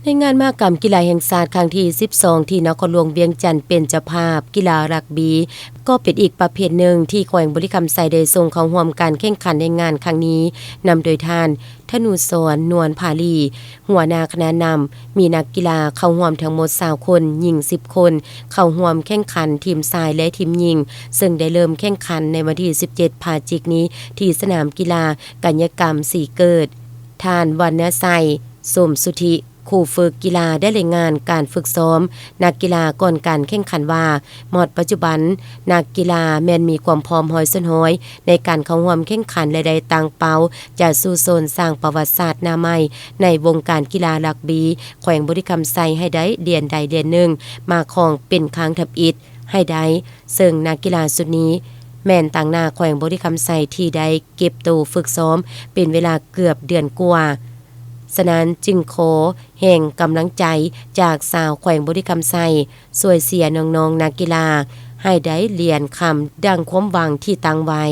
ໃນງານມະຫະກຳກິລາແຫ່ງຊາດຄັ້ງທີສິບສອງ ທີ່ນະຄອນຫຼວງວຽງຈັນເປັນເຈົ້າພາບ, ກິລາຣັກບີກໍເປັນອີກປະເພດໜຶ່ງທີ່ແຂວງບໍລິຄຳໄຊໄດ້ສົ່ງເຂົ້າຮ່ວມການແຂ່ງຂັນໃນງານຄັ້ງນີ້, ນຳໂດຍທ່ານ ທະນູສອນ ນວນພາລີ ຫົວໜ້າຄະນະນຳ, ມີນັກກິລາເຂົ້າຮ່ວມທັງໝົດຊາວຄົນ, ຍິງສິບຄົນ, ເຂົ້າຮ່ວມແຂ່ງຂັນທີມຊາຍ ແລະ ທີມຍິງ, ເຊິ່ງໄດ້ເລີ່ມແຂ່ງຂັນໃນວັນທີສິບເຈັດ ພະຈິກນີ້ ທີ່ສະໜາມກິລາກາຍະກຳສີເກີດ. ທ່ານ ວັນນະໄຊ ສົມສຸທິ ຄູຝຶກກິລາໄດ້ລາຍງານການຝຶກຊ້ອມນັກກິລາກ່ອນການແຂ່ງຂັນວ່າ, ມາຮອດປັດຈຸບັນ ນັກກິລາແມ່ນມີຄວາມພ້ອມຮ້ອຍສ່ວນຮ້ອຍໃນການເຂົ້າຮ່ວມແຂ່ງຂັນ ແລະ ໄດ້ຕັ້ງເປົ້າຈະສູ້ຊົນສ້າງປະຫວັດສາດໜ້າໃໝ່ໃນວົງການກິລາຣັກບີແຂວງບໍລິຄຳໄຊໃຫ້ໄດ້ຫຼຽນໃດຫຼຽນໜຶ່ງມາຄອງເປັນຄັ້ງທຳອິດໃຫ້ໄດ້, ເຊິ່ງນັກກິລາຊຸດນີ້ແມ່ນຕາງໜ້າແຂວງບໍລິຄຳໄຊທີ່ໄດ້ເກັບໂຕຝຶກຊ້ອມເປັນເວລາເກືອບເດືອນກວ່າ. ສະນັ້ນຈຶ່ງຂໍແຮງກຳລັງໃຈຈາກຊາວແຂວງບໍລິຄຳໄຊ ຊ່ວຍເຊຍນ້ອງໆນັກກິລາໃຫ້ໄດ້ຫຼຽນຄຳດັ່ງຄວາມຫວັງທີ່ຕັ້ງໄວ້.